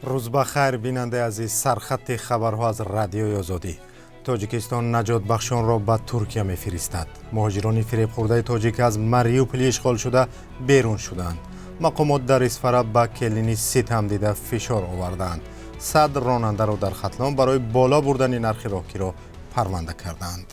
Рӯз ба хайр, бинандаи азиз. Сархатти хабарҳо аз Радиои Озодӣ. Тоҷикистон наҷотбахшонро ба Туркия мефиристад. Муҳоҷирони фиребхӯрдаи тоҷик аз Мариуполи ишғолшуда берун шуданд. Мақомот дар Исфара ба келини ситамдида фишор овардаанд. 100 ронандаро дар Хатлон барои боло бурдани нархи роҳкиро парванда кардаанд.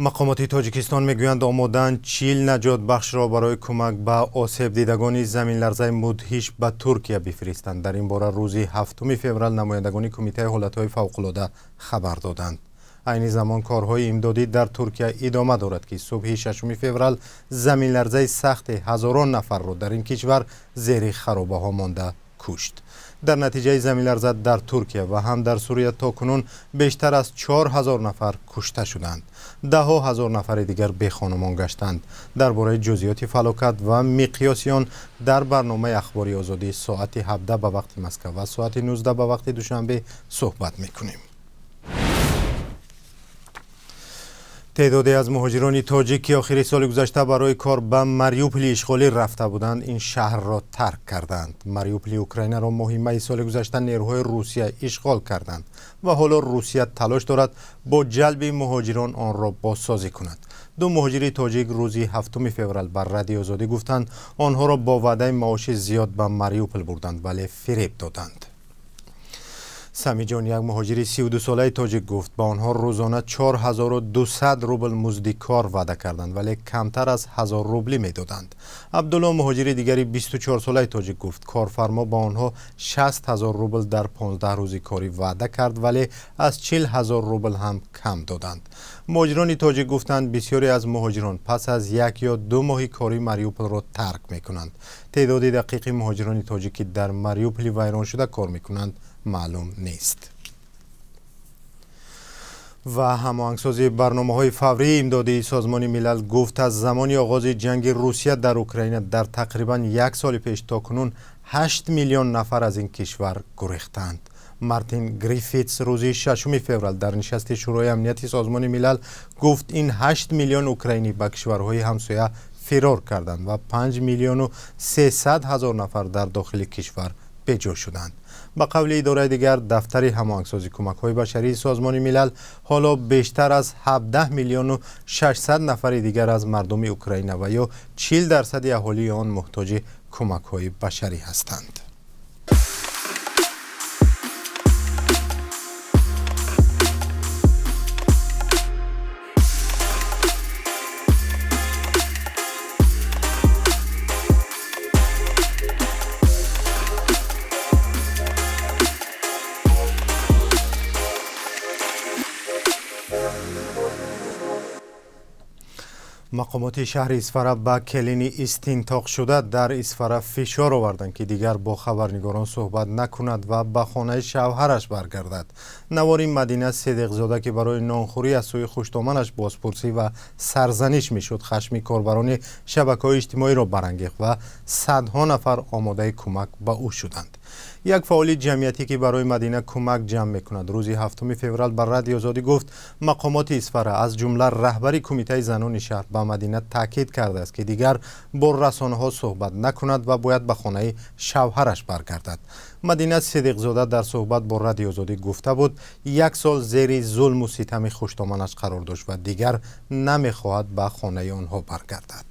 Мақомоти Тоҷикистон мегӯянд, омодаанд 40 наҷотбахшро барои кӯмак ба осебдидагони заминларзаи мудҳиш ба Туркия бифиристанд. Дар ин бора рӯзи 7 феврал намояндагони Кумитаи ҳолатҳои фавқулода хабар доданд. Айни замон корҳои имдодӣ дар Туркия идома дорад, ки субҳи 6 феврал заминларзаи сахте ҳазорон нафарро дар ин кишвар зери харобаҳо монда кушт. Дар натиҷаи заминларза дар Туркия ва ҳам дар Сурия то кунун бештар аз 4000 нафар кушта шуданд. Даҳҳо ҳазор нафари дигар бехонумон гаштанд. Дар бораи ҷузъиёти фалокат ва миқёси он дар барномаи Ахбори Озодӣ соати 17 ба вақти Москва ва соати 19 ба вақти Душанбе суҳбат мекунем. Теъдоде аз муҳоҷирони тоҷик, ки охири соли гузашта барои кор ба Мариуполи ишғолӣ рафта буданд, ин шаҳрро тарк карданд. Мариуполи Украинаро моҳи майи соли гузашта нерӯҳои Русия ишғол карданд ва ҳоло Русия талош дорад бо ҷалби муҳоҷирон онро бозсозӣ кунад. Ду муҳоҷири тоҷик рӯзи 7 феврал ба Радиои Озодӣ гуфтанд, онҳоро бо ваъдаи маоши зиёд ба Мариупол бурданд, вале фиреб доданд. Самиҷон, як муҳоҷири 32-солаи тоҷик, гуфт, ба онҳо рӯзона 4200 рубл музди кор ваъда карданд, вале камтар аз 1000 рублӣ медоданд. Абдулло, муҳоҷири дигари 24-солаи тоҷик, гуфт, корфармо ба онҳо 60 000 рубл дар 15 рӯзи корӣ ваъда кард, вале аз 40 000 рубл ҳам кам доданд. Муҳоҷирони тоҷик гуфтанд, бисёре аз муҳоҷирон пас аз 1 ё 2 моҳи корӣ Мариуполро тарк мекунанд. Теъдоди дақиқи муҳоҷирони тоҷик, ки дар Мариуполи вайроншуда кор мекунанд, маълум нест. Ва ҳамоҳангсозии барномаҳои фаврии имдодии Созмони Милал гуфт, аз замони оғози ҷанги Русия дар Украина дар тақрибан як соли пеш то кунун 8 миллион нафар аз ин кишвар гурехтанд. Мартин Гриффитс рӯзи 6 феврал дар нишасти Шӯрои амнияти Созмони Милал гуфт, ин 8 миллион украинӣ ба кишварҳои ҳамсоя фирор карданд ва 5 миллиону 300 ҳазор нафар дар дохили кишвар беҷо шуданд. Ба қавли идораи дигар, дафтари ҳамоҳангсозии кӯмакҳои башарии Созмони Милал ҳоло бештар аз 17 миллиону 600 нафари дигар аз мардуми Украина ва ё 40% аҳолии он муҳтоҷи кӯмакҳои башарӣ ҳастанд. Мақомоти шаҳри Исфара ба келини истинтоқшуда дар Исфара фишор оварданд, ки дигар бо хабарнигорон суҳбат накунад ва ба хонаи шавҳараш баргардад. Навори Мадина Сидиқзода, ки барои нонхӯрӣ аз сӯи хуштоманаш бозпурсӣ ва сарзаниш мешуд, хашми корбарони шабакаҳои иҷтимоиро барангехт ва садҳо нафар омодаи кӯмак ба ӯ шуданд. Як фаъоли ҷамъиятӣ, ки барои Мадина кӯмак ҷамъ мекунад, рӯзи 7 феврал ба Радиои Озодӣ гуфт, мақомоти Исфара аз ҷумла раҳбари Кумитаи занони шаҳр ба Мадина таъкид кардааст, ки дигар бо расонаҳо суҳбат накунад ва бояд ба хонаи шавҳараш баргардад. Мадина Сидиқзода дар суҳбат бо Радиои Озодӣ гуфта буд, як сол зери зулму ситами хуштоманаш қарор дошт ва дигар намехоҳад ба хонаи онҳо баргардад.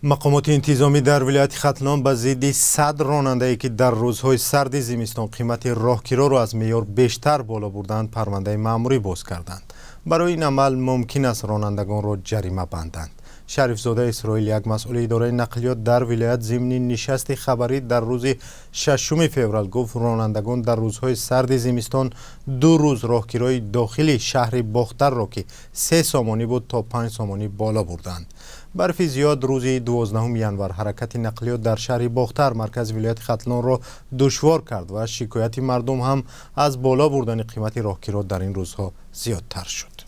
Мақомоти интизомӣ дар вилояти Хатлон ба зидди 100 ронандае, ки дар рӯзҳои сарди зимистон қимати роҳкироро аз меъёр бештар боло бурданд, парвандаи маъмурӣ боз карданд. Барои ин амал мумкин аст ронандагонро ҷарима банданд. Шарифзода Исроил, як масъули идораи нақлиёт дар вилоят, зимни нишасти хабарӣ дар рӯзи 6 феврал гуфт, ронандагон дар рӯзҳои сарди зимистон 2 рӯз роҳкирои дохили шаҳри Бохтарро, ки 3 сомонӣ буд, то 5 сомонӣ боло бурданд. Барфи зиёд рӯзи 12 январ ҳаракати нақлиёт дар шаҳри Бохтар, маркази вилояти Хатлонро душвор кард ва шикояти мардум ҳам аз боло бурдани қимати роҳкиро дар ин рӯзҳо зиёдтар шуд.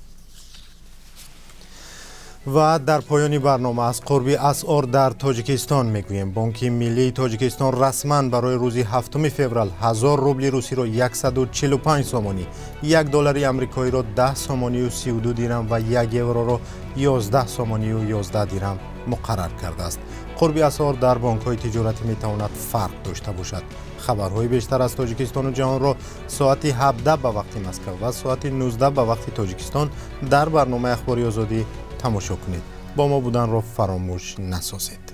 Ва дар поёни барнома аз қурби асъор дар Тоҷикистон мегӯем. Бонки Миллии Тоҷикистон расман барои рӯзи 7 феврал 1000 рубли русиро 145 сомонӣ, 1 доллари амрикоиро 10 сомонию 32 дирам ва 1 евроро 11 сомонию 11 дирам муқаррар кардааст. Қурби асъор дар бонкҳои тиҷоратӣ метавонад фарқ дошта бошад. Хабарҳои бештар аз Тоҷикистону ҷаҳонро соати 17 ба вақти Москва ва соати 19 ба вақти Тоҷикистон дар барномаи Ахбори Озодӣ тамошо кунед. Бо мо буданро фаромӯш насозед.